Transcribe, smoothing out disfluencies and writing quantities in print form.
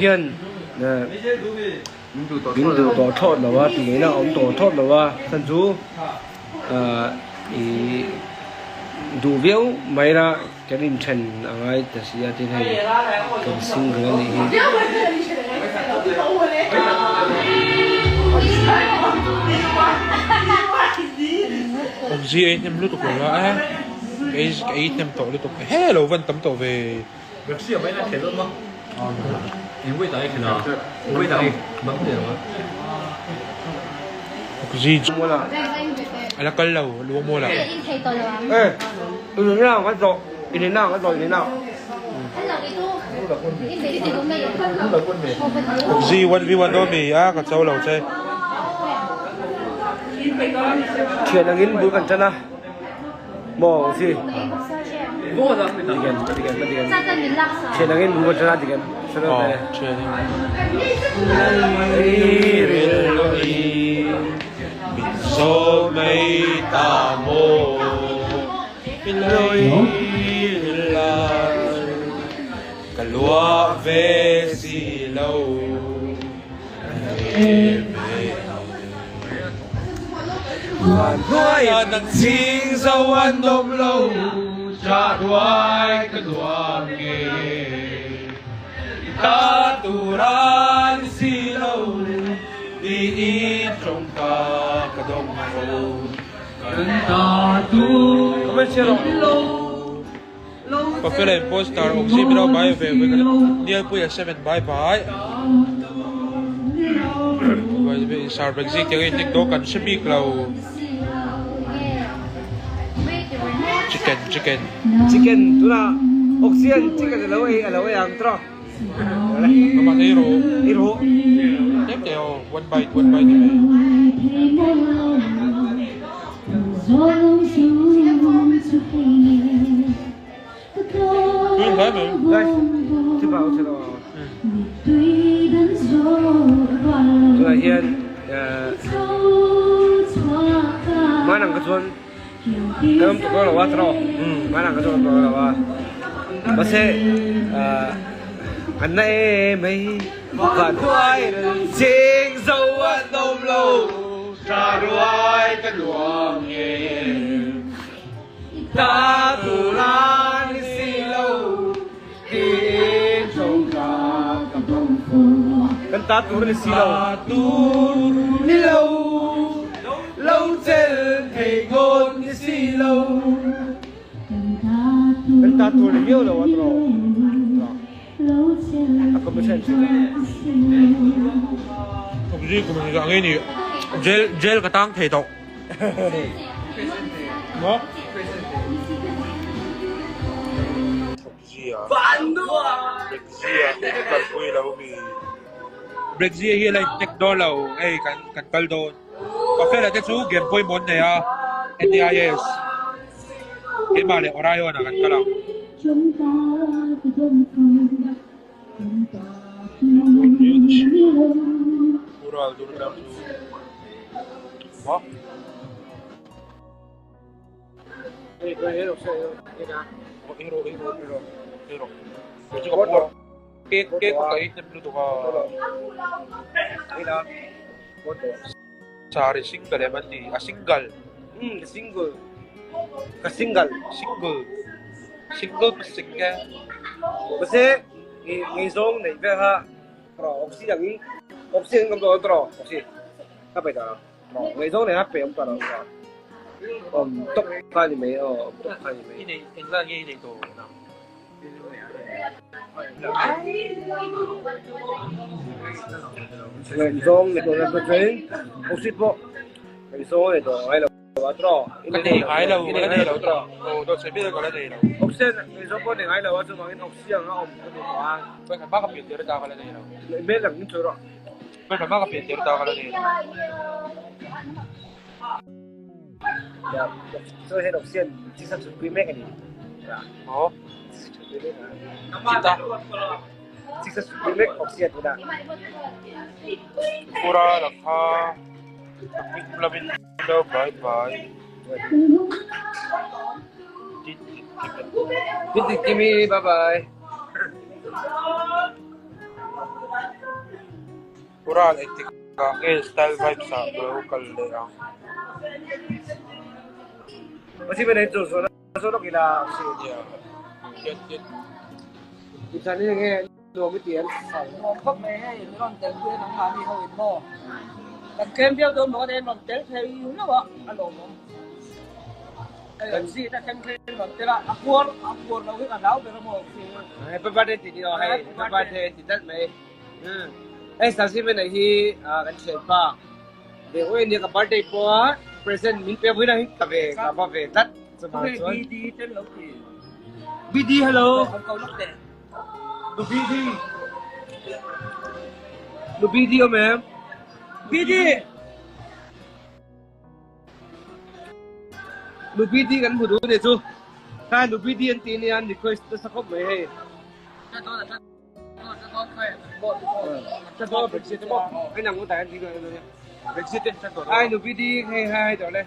hian min duh tawh thlawt lo a tih ngaihna a awm tawh thlawt lo a chhan chu ih duh viau mai la kan inthen a ngai ta si a tin hei kan single a nih hi. Awmzia ei hnem lutuk lo la a, ka ei ka ei hnem tawh lutuk he lo van tam tawh ve. A la kal lo luang mawl ah. Zi one v one dawn mi a ka cho lo che. Thian angin bul kan tan a. Maw si. Diken diken diken. Thian angin bul kan tan a diken. Aw thian in. Min zawm mai ta maw Ka luah ve si lo. Hnuaia ching zo an awm lo, Chah ruai ka nuam ngei e. Ta tur a ni si lo, Tiin tawngka ka dawng fo. Kan ta tur ni lo. Pafela in poster awm si milo bai ve ve ka Nialpuia 7 bye bye Sir Brexit te in tik kan hre bik lo Chicken chicken Chicken tuna oxygen chicken alo ei alo ei ang tro Kaman ei ro ei ro Tem te o one bite one bite ni mai. Tunah hian hmanang ka chuan kan awm tawh dawn lo a tiraw hmanang ka chuan kan awm tawh dawn lo a mahse an na em mai van cheng zo an awm lo. Tha ruai ka nuam ngei e. Ta tur a ni si lo tiin tawngka ka hmang fo. Kan ta tur a ni si lo. Ta tur ni lo, lo chel thei ngawt ni si lo. Kan ta tur ni miau lo a tawh. A commission thin a. Obzi kum ang ngei ni jail jail ka tang thei tawh. Maw? Obzi a. Brexia kalpui lo mi. Brexia hi la intek dawn lo hei kan kan kal dawn. Pafela te chu game pawimawh an nei a NDIS. Keimah leh Orion ah kan kal ang. Mural dur tlang chu maw? Hero hero hero hero. Cake cake ka ei hnem lutuk a. Sari single em an ni a single. Um single ka single. Single single pa single. Mahse ngaihzawng neih vel kha tawh awk si ang in awk si ang kan tawh tawh awk si ka pe tawh lo ngaihzawng neih kha pe awm tawh lo tawh awm tawp kha ni mai aw awm tawp kha ni mai. I neih engzat nge i neih tawh nang? Ngaihzawng neih tawh na chuan awk pawh ngaihzawng a neih tawh ngai lo a tawh. Ka nei ngai lo, ka la nei lo tawh. Aw dawt sawi miah ka la nei lo. Oxygen ngaihzawng pawh nei ngai lo a chuvangin oxygen a awm ka duh tawh a. Vawikhat mah ka pian tir ata ka la nei lo. Hmel lang in sawi rawh. Vawikhat mah ka pian tir ata ka la nei lo. Chuan hei oxygen thisa chhunpui mek a ni. Maw? Thisa chhunpui mek a. Chita. Thisa chhunpui mek oxygen tuna. Pura lakha takmik lamin lo bye bye. Dit dit kimi bye bye. Ural engtik ah nge style vibes ah ka lo kal leh ang. Nuam khawp mai hei min rawn tel pui a nangmahni ho in maw kan tlem viau dawn maw ka nen rawn tel thei hlauh a a lawmawm hei an zit a thleng thleng rawn tel a a puar a puar lo hi ka hlau ber a maw Happy birthday ti ni aw hei happy birthday ti tlat mai hei Sazimena hi kan thianpa Ve oi nia ka birthday pawh present min pe vui na hi ka ve ka va ve tlat chuma chuan BD ten lo ti BD hello an ko lok te Nu BD Nu BD om em BD Nu BD kan hmu duh ni chu kha nu BD an ti nia request ta sakhop mai hei Ai nu BD hei hai to le.